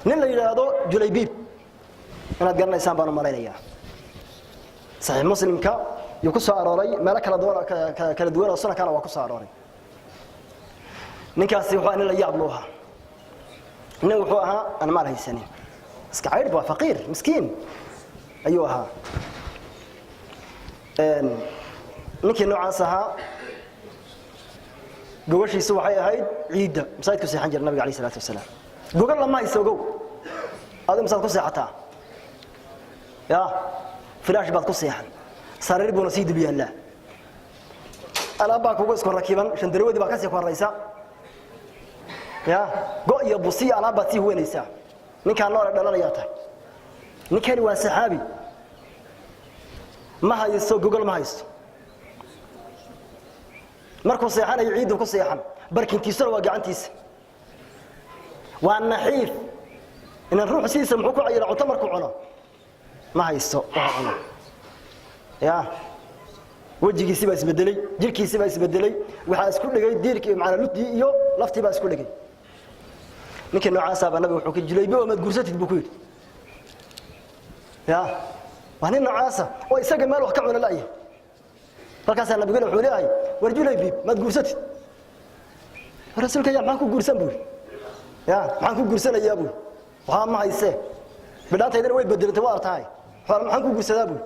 Nin la yidhaahdo Julaybiib inaad garanaysaan baan u malaynayaa. Saxiix Muslimka yuu ku soo arooray, meelo kala duwan, kala duwan oo sunankana waa ku soo arooray. Ninkaasi wuxuu nin la yaab luu ahaa. Nin wuxuu ahaa aan maal haysanin, iska caydh, waa faqiir miskiin ayuu ahaa. Ninkii noocaas ahaa gogashiisu waxay ahayd ciidda. Masaajidku seexan jira nabiga alayh salaatu wasalaam. Gogol lama hayso, ogow. Adigu masaad ku seexataa? Ya filaash baad ku seexan, sariir buuna sii dul yaallaa, alaab baa kugu isku rakiban, shandarawadi baa kasii koraysa, ya go iyo busiyo alaab baad sii huwanaysaa. Ninkaan noole dhalanayaa tahay. Ninkani waa saxaabi, ma haysto gogol, ma haysto. Markuu seexanayo ciiddu ku seexan, barkintiisuna waa gacantiisa, waa naxiif. Inan ruuxu sidiisa muxuu ku cayila? Cunto markuu cuno. Ma haysto waxa cuno. Ya wejigiisi baa isbedelay, jirkiisi baa isbedelay, waxaa isku dhigay diirkii, macanaa ludii iyo laftii baa isku dhigay. Ninkii noocaasaabaa nabiga wuxuu ka Julaybi oo maad guursatid buu ku yidhi. Ya waa nin noocaasa oo isaga meel wax ka cuna la'yahay. Markaasaa nabiguna wuxuu leeyahay, war Julaybiib, maad guursatid? Rasuulka ya, maxaan ku guursan buu? Ya maxaan ku guursanayaa buu? Waxaa ma haysee, bidhaantaydana way bedelantay, waa artahay, maxaan ku guursadaa buu?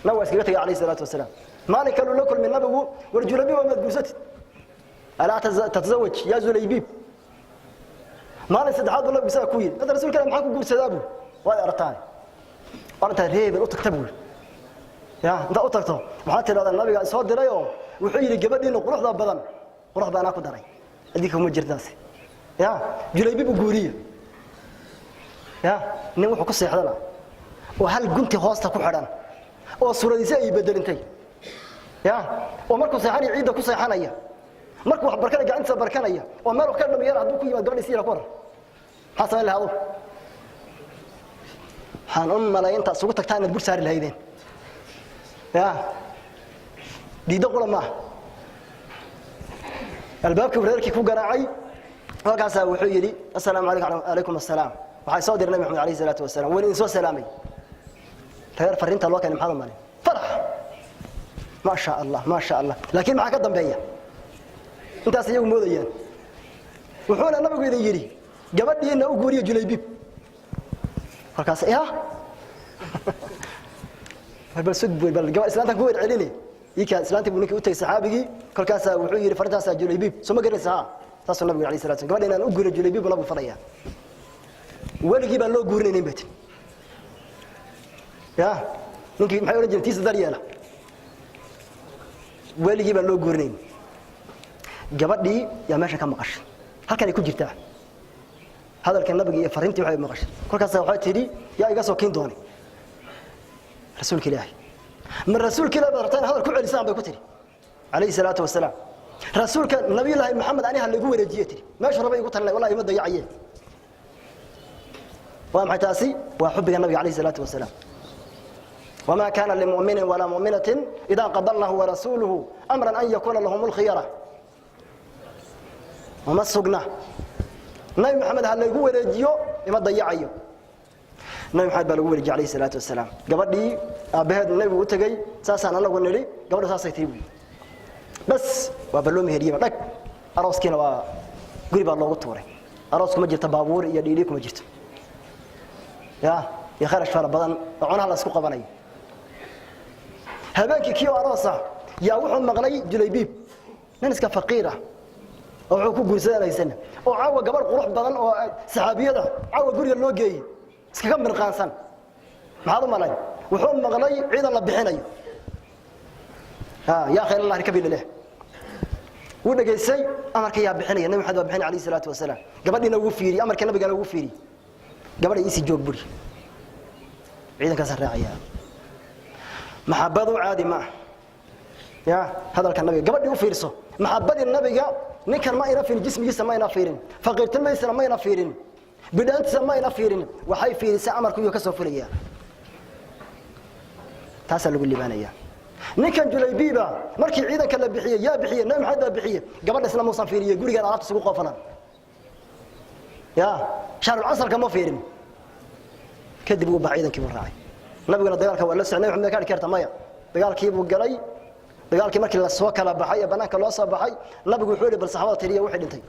Nabig waa iskaga tegay alayhi salaatu wasalaam. Maalin kaluu la kulmay nabigu, war Julaybiib, waa maad guursatid? Alaa tatazawaj yaa Julaybiib? Maalin saddexaad buu nabigu isaga ku yidhi, hadda rasuulka, maxaan ku guursadaa buu? Waad artahay, war intaad reebel u tagta buu. Ya intaad u tagto waxaad tidhahdaa, nabiga soo diray oo wuxuu yidhi, gabadhiina quruxda badan, qurux baa anaa ku daray, adinka kuma jirtaasi. Ya Julaybiib u guuriya. Ya nin wuxuu ku seexdana oo hal gunti hoosta ku xidhan oo suuradiisa ay bedelintay, ya oo markuu seexanaya ciidda ku seexanaya, markuu wax barkanaya gacantiisa barkanaya, oo meel wax ka dhamiyana, hadduu ku yimaad gabadhiisi yara ku waran, maxaa samayn lahaa adugu? Waxaan u malay intaad isugu tagtaan inaad bur saari lahaydeen. Ya diiddo qura maaha. Albaabkii reerkii ku garaacay. Halkaasaa wuxuu yidhi, assalaamu alaykum. Alaykum assalaam. Waxaa soo diray Nabi Maxamed alayhi salaatu wasalaam, weli idin soo salaamay. Reer fariinta loo keenay maxaad u malay? Farax, maa sha Allah, maa sha Allah. Laakiin maxaa ka dambeeya? Intaas iyagu moodayaan. Wuxuuna nabigu idin yidhi, gabadhiina u guuriya Julaybiib. Markaas ya bal sug buu, bal gabadh islaantan ku weer celine ika. Islaantii buu ninkii u tagay saxaabigii. Kolkaasaa wuxuu yidhi, farintaasaa Julaybiib soo ma garanaysa? Ha, saasuu nabigu alayhi salatu, gabadha inaan u guuriyo Julaybiib buu nabigu faraya. Weligii baan loo guurinaynin bay tiri. Ya ninkii maxay odhan jireen? Tiisa daryeela. Weligii baan loo guurinayn. Gabadhii yaa meesha ka maqashay, halkanay ku jirtaa hadalka nabiga iyo fariintii waxay maqashay. Kolkaas waxay tidhi, yaa iga soo kiin doonay rasuulka Ilaahay? Ma rasuulka Ilahay baad rabtaa in hadal ku celisaan? Bay ku tidhi calayhi salaatu wasalaam. Rasuulka nabiyullaahi Maxamed aniha lagu wareejiye, tidhi. Meeshu raba igu talinay, wallahi ima dayacaye. Waa maxay taasi? Waa xubbiga nabiga calayhi salaatu wasalaam. وما كان لمؤمن ولا مؤمنة إذا قضى الله ورسوله أمرا أن يكون لهم الخيرة. وما سقنا nabi Maxamed ha laygu wareejiyo, ima dayacayo. Nabi Maxamed baa lagu wareejiyey alayhi salaatu wasalaam. Gabadhii aabbaheed nabigu u tegey, saasaan anagu nidhi, gabadha saasay tii buyi. Bas waa ba loo meheriyeyba dhag. Arooskiina waa guri baa loogu tuuray. Aroos kuma jirto baabuur iyo dhiidhii kuma jirto, ya iyo kharash fara badan oo cunaha la isku qabanayo. Habeenkii kii oo aroosa yaa wuxuu maqlay Julaybiib, nin iska faqiir ah oo wuxuu ku guursanaysan, oo caawa gabadh qurux badan oo saxaabiyada caawa guriga loo geeyey, iskaga mirqaansan. Maxaad u malay? Wuxuu maqlay ciidan la bixinayo. Yaa khayr Allah rkabi leh. Wuu dhegaystay amarka. Yaa bixinaya? Nabi Maxamed baa bixinaya alayhi salaatu wasalaam. Gabadhiina wuu fiiriyey, amarka nabigana wuu fiiriyey. Gabadha iisii joog buri, ciidankaasaan raacayaa. Maxabadu caadi ma ah. Ya hadalka nabiga gabadhii u fiirso, maxabadii nabiga ninkan ma ayna fiirin, jismigiisa ma ayna fiirin, faqiirtinimadiisana ma ayna fiirin, bidhaantiisa ma ayna fiirin. Waxay fiirisay amarku iyuu ka soo fulaya. Taasaa lagu libaanaya. Ninkan Julaybiiba markii ciidanka la bixiyey, yaa bixiyey? Nabi Maxamed baa bixiyey. Gabadha isna muusan fiiriyey gurigaan alaabta isugu qoofalan, ya shahrulcasalka ma fiirin. Kadib uu baa ciidankii buu raacay. Nabiguna dagaalka waa la socnay. Maxamed ka dhigi karta maya. Dagaalkii buu galay. Dagaalkii markii la soo kala baxay ee banaanka loo soo baxay, nabigu wuxuu yidhi: "Bal saxaabada tiriya wixii dhintay."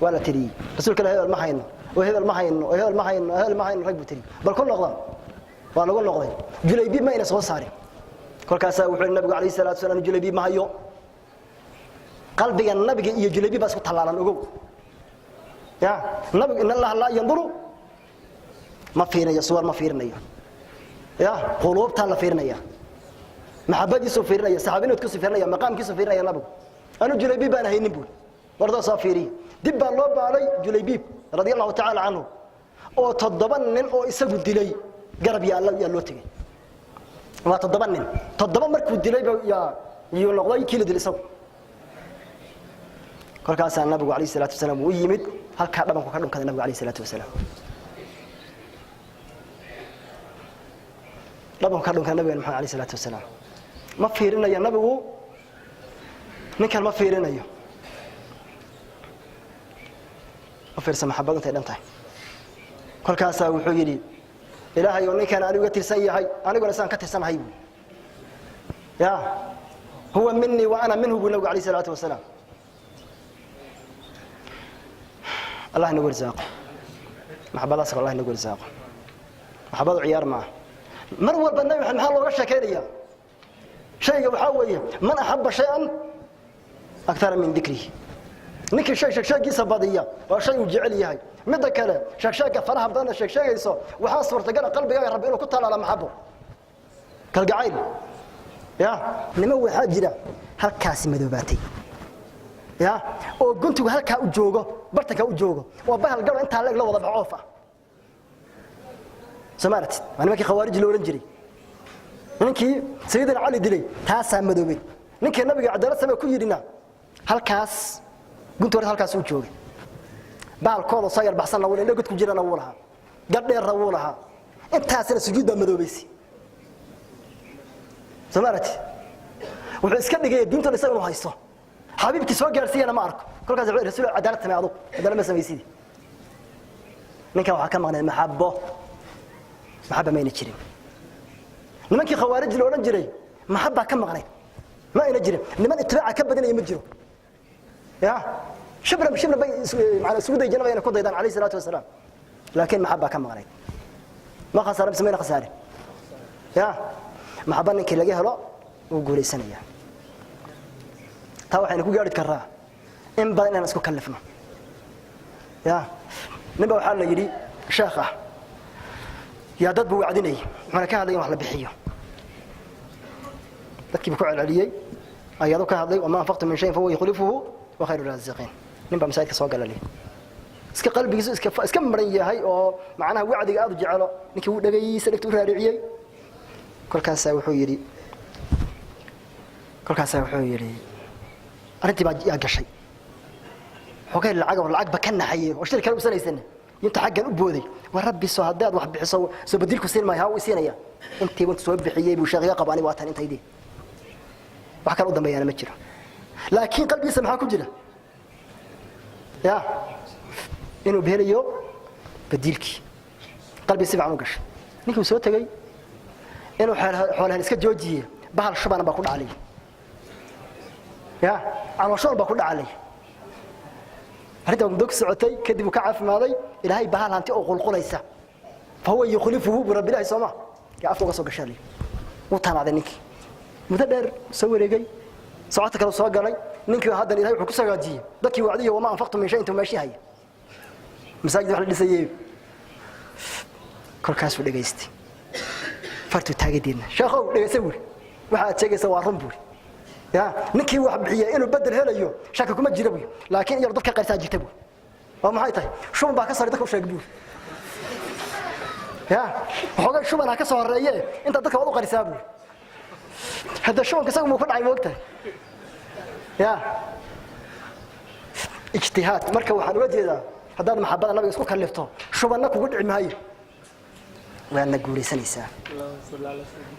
Waa la tiriyey. Rasuulka Ilaahay, hebel ma hayno, oo hebel ma hayno, oo hebel ma hayno, oo hebel ma hayno. Rag buu tiriyey. Bal ku noqda. Waa lagu noqday. Julaybiib ma ayna soo saarin. Kolkaasaa wuxuu yidhi nabigu calayhi salaatu wasalaam: "Julaybiib ma hayo." Qalbiga nabiga iyo Julaybiib baa isku tallaalan, ogow. Ya nabigu in Allaha laa yanduru, ma fiirinayo suwar, ma fiirinayo. Ya quluubtaa la fiirinaya, maxabadiisuu fiirinaya, saxaabinoodkiisu fiirinaya, maqaamkiisu fiirinaya. Nabigu: "Anu Julaybiib baan haynin," buuri. "Wardoo soo fiiriya." Dib baa loo baaday. Julaybiib radia Allahu tacaala canhu oo 7 nin oo isagu dilay garab yaalla yaa loo tegey. Waa 7 nin. 7 markuu dilay yaa yuu noqday kii la dilay isagu. Kolkaasaa nabigu calayhi salaatu wasalaam uu u yimid. Halkaa dhabanku ka dhunkaday nabigu calayhi salaatu wasalaam. Dhabanku ka dhunkaday nabigan Maxamed calayhi salaatu wasalaam. Ma fiirinayo nabigu ninkan, ma fiirinayo. Ma fiirsa maxabad intay dhan tahay. Kolkaasaa wuxuu yidhi: "Ilaahay oo ninkan anigu ga tirsan yahay, aniguna isaan ka tirsanahay," buui. Ya huwa minii wa ana minhu, buu nabigu alayh salaatu wasalaam. Allah inagu irsaaqo maxabadaas, Allah inagu irsaaqo. Maxabadu ciyaar maaha. Mar walba Nabi Maxamed maxaa looga sheekaynaya? Shayga waxaa weeye: man axaba shay-an akara min dikrihi. Ninkii shay sheegsheegiisa badiya waa shay uu jecel yahay. Midda kale, sheegsheegga faraha badanna sheegsheegayso, waxaa suurtagala qalbigaaga Rabbi inuu ku talaala maxabo, kalgacayl. Ya niman waxaa jira halkaasi madoobaatay, ya oo guntigu halkaa u joogo, bartanka u joogo, oo bahal galo intaa leeg la wada baxo, oof ah. Soo ma aragtid? Waa nimankii khawaarij la odhan jiray. Ninkii Sayidina Cali dilay taasaa madoobay. Ninkii nabiga cadaalad samee ku yidhina halkaas gunti hore halkaas u joogay. Bahalkooda soo yar baxsanna wuu indho god ku jirana wuu lahaa, gadh dheerna wuu lahaa. Intaasina sujuud baa madoobaysay. Soo ma aragtid? Wuxuu iska dhigaya diintan isaga inuu haysto. Xabiibkii soo gaarsiiyana ma arko. Kolkaas wuxuu rasuul: "Cadaalad samee, adugu cadaalad ma samaysidi." Ninkan waxaa ka maqnay maxabo. Maxaba mayna jirin. Nimankii khawaarij la odhan jiray maxabbaa ka maqnayd, ma ayna jirin. Niman itibaaca ka badinaya ma jiro. Ya shibra shibra bay maanaa isugu day janaba inay ku daydaan calayhi salaatu wasalaam, laakiin maxabbaa ka maqnayd. Ma khasaare mise mayna khasaarin? Ya maxabba ninkii laga helo wuu guulaysanaya. Taa waxaynu ku gaari karraa in badan inaan isku kallifno. Ya ninba waxaa la yidhi sheekh ah yaa dad buu wacdinayay, wuxuuna ka hadlay in wax la bixiyo. Dadkii buu ku celceliyey, ayado ka hadlay: "Wamaa anfaqtum min shayin fahuwa yukhlifuhu wa khayru raasiqiin." Nin baa masaajidka soo galaliy, iska qalbigiisu iska maran yahay oo macnaha wacdiga aad u jecelo. Ninkii wuu dhegaysa, dhegta u raariciyey. Kolkaasaa wuxuu yidhi arrintii baa yaa gashay xogay lacag oo lacagba ka naxayey oo shil kale usanaysan. Inta xaggan u booday: "War Rabbi, soo haddaad wax bixiso soo badilku siin maayo? Ha uu siinaya." Intii intu soo bixiyey buu sheekh iga qaba aniga, waa tan intaydii. Wax kale u dambeeyaana ma jiro, laakiin qalbigiisa maxaa ku jira? Ya inuu helayo badiilkii. Qalbi si fiican u gashay. Ninkii soo tegey inuu xoolahan iska joojiye, bahal shubana baa ku dhaclay, ya calooshoon baa ku dhaclay. Arrinta muddo ku socotay kadib uu ka caafimaaday. Ilaahay bahal hanti oo qulqulaysa, fahuwa yukhlifuhu bu Rabbi Ilahi sooma yaa afka uga soo gashay. Wuu taanaaday ninkii. Muddo dheer soo wareegay, socodka kale soo galay. Ninkii haddana Ilahay wuxuu ku sagaajiyey dadkii wacdiyo: "Wamaa anfaqtum min shay" intuu meeshii haya masaajid wax la dhisayey. Kolkaasuu dhegaystay, fartuu taagadeedna: "Sheekhow, dhegaysa," buuri. "Waxa aad sheegaysa waa run," buuri. Ya ninkii wax bixiya inuu bedel helayo shaka kuma jira, buuri, laakiin iyaro dadka qarsaa jirta, buuri. "Oo maxay tahay?" "Shuban baa ka saaray dadka u sheeg," buuri. Ya waxoogay shuban ha ka soo horreeye, intaa dadka waad u qarisaa, buuri. Hadda shubanka isagu muu ku dhacay, moogtahay? Ya ijtihaad. Marka waxaan uga jeedaa, haddaad maxabada nabiga isku kallifto, shubanna kugu dhici maayo, waadna guulaysanaysaa.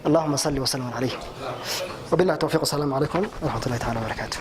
اللهم صل وسلم عليه. وبالله التوفيق. السلام عليكم ورحمة الله تعالى وبركاته.